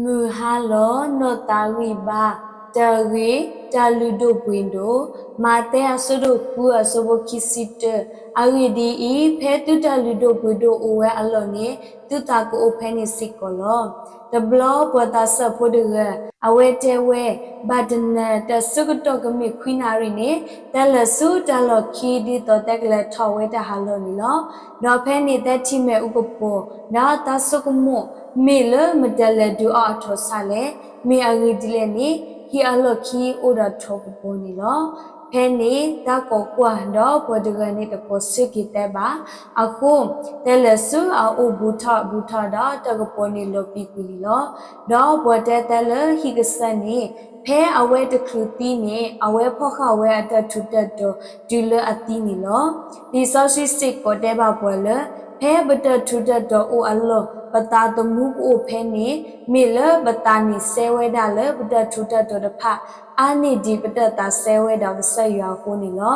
မုၢ်ဟါလီၤနီၢ်သးဂံၢ်ဘါ, တၢ်ဂ့ၢ်, တၢ်လုၢ်ဒိၣ်ပှ့ၤဒိၣ်, မးသဲအဆၢဒိၣ်ဃုအဆၢဖိခံဆံတၢ, အဂ့ၢ်ဒ်အံၤ, ဖဲသုတၢ်လုၢ်ဒိၣ်ပှ့ၤဒိၣ်အိၣ်ဝဲအလီၢ်န့ၣ်, သုသးကအိၣ်ဖဲန့ၣ်စ့ၢ်ကီးလီၤ. တဘျီပှၤသးစၢ်ဖိတဂၤ, အဝဲတဲဝဲ, ဘၣ်တနၢၤတၢ်ဆၢကတီၢ်ကမ့ၢ်ခွံနၣ်ရံၣ်န့ၣ်, တဲလၢာ်ဆူတၢ်လီၢ်ခံဒ်သိးတဲကလဲၤထီၣ်ဝဲတၢ်ဟးလီၢ်န့ၣ်လီၤ. ဒီးဖဲန့ၣ်တဲထံၣ်မဲာ်အူကပီၤ, ဒီးသးဆိကမိၣ်, မ့ၢ်လၢမတၤလဲၤဒုးအီၣ်အထိၣ်ဆါလဲၣ်. မ့ၢ်အဂ့ၢ်ဒ်လဲၣ်န့ၣ်, ဟံၣ်အလီၢ်ခံအိၣ်ဒီးထိၣ်ကပီၤန့ၣ်လီၤ. ဖဲန့ၣ်တၢ်ကိးကွၢ်ဒီးပှၤတဂၤန့ၣ်တကိးဆၢက့ၤတဲဘၣ်. အဃိ, တဲလၢာ်ဆူအအိၣ်ဘူးထီၣ်ဘူးထီၣ်ဒီးတၢ်ကပီၤန့ၣ်လီၤပံာ်ကွံာ်န့ၣ်လီၤ. ဒီးပှၤတဲတဲလၢဟံၣ်ကစၢ်န့ၣ်, ဖဲအဝဲတချုးသံန့ၣ် အဝဲဖီၣ်ဃာ်ဝဲအတၢ်ထူးတၢ်တီၤတုၤလၢအသံန့ၣ်လီၤ. လံာ်စီဆှံစ့ၢ်ကီးတဲဘၣ်ပှၤလၢ, ဖဲပတၢ်ထူးတၢ်တီၤအိၣ်အလီၢ် ပသးသမူကအိၣ်ဖဲန့ၣ်, မ့ၢ်လၢပသးန့ၣ်စဲဝဲဒၣ်လၢပတၢ်ထူးတၢ်တီၤတဖၣ် အါန့ၢ်ဒံးပတၢ်သးစဲဝဲဒီးကစၢ်ယွၤအဃိန့ၣ်လီၤ.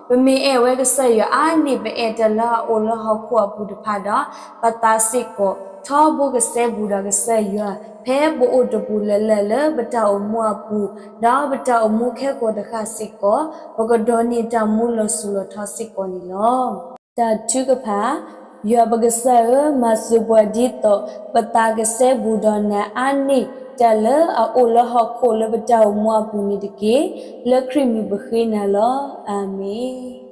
ပမ့ၢ်အဲၣ်ဝဲကစၢ်ယွၤအါန့ၢ်ပအဲၣ်တၢ်လၢအအိၣ်လၢဟီၣ်ခိၣ်အပူၤတဖၣ်ဒီး, ပသးစ့ၢ်ကီး ထီဘိကစဲဘူးဒီးကစၢ်ယွၤ, ဖဲပအိၣ်တပူၤလၢ်လၢ်လၢပတၢ်အိၣ်မူအပူၤ, ဒီးပတၢ်အိၣ်မူခဲကိာ်တဃၣ်စ့ၢ်ကီး, ပကဒိးန့ၢ်တၢ်မူလီၤစိၤလီၤထီစ့ၢ်ကီးန့ၣ်လီၤ. တၢ်ထုကဖၣ်, ယွၤပကစၢ်ဧၢ, မၤစၢၤပှၤဒ်သိးပသးကစဲဘူးဒီးနၤအါန့ၢ်တၢ်လၢအအိၣ်လၢဟီၣ်ခိၣ်လၢပတၢ်အိၣ်မူအပူၤန့ၣ်တက့ၢ်. လၢခရံာ်မံၤပဃ့နၤလီၤ. အၤမ့ၣ်.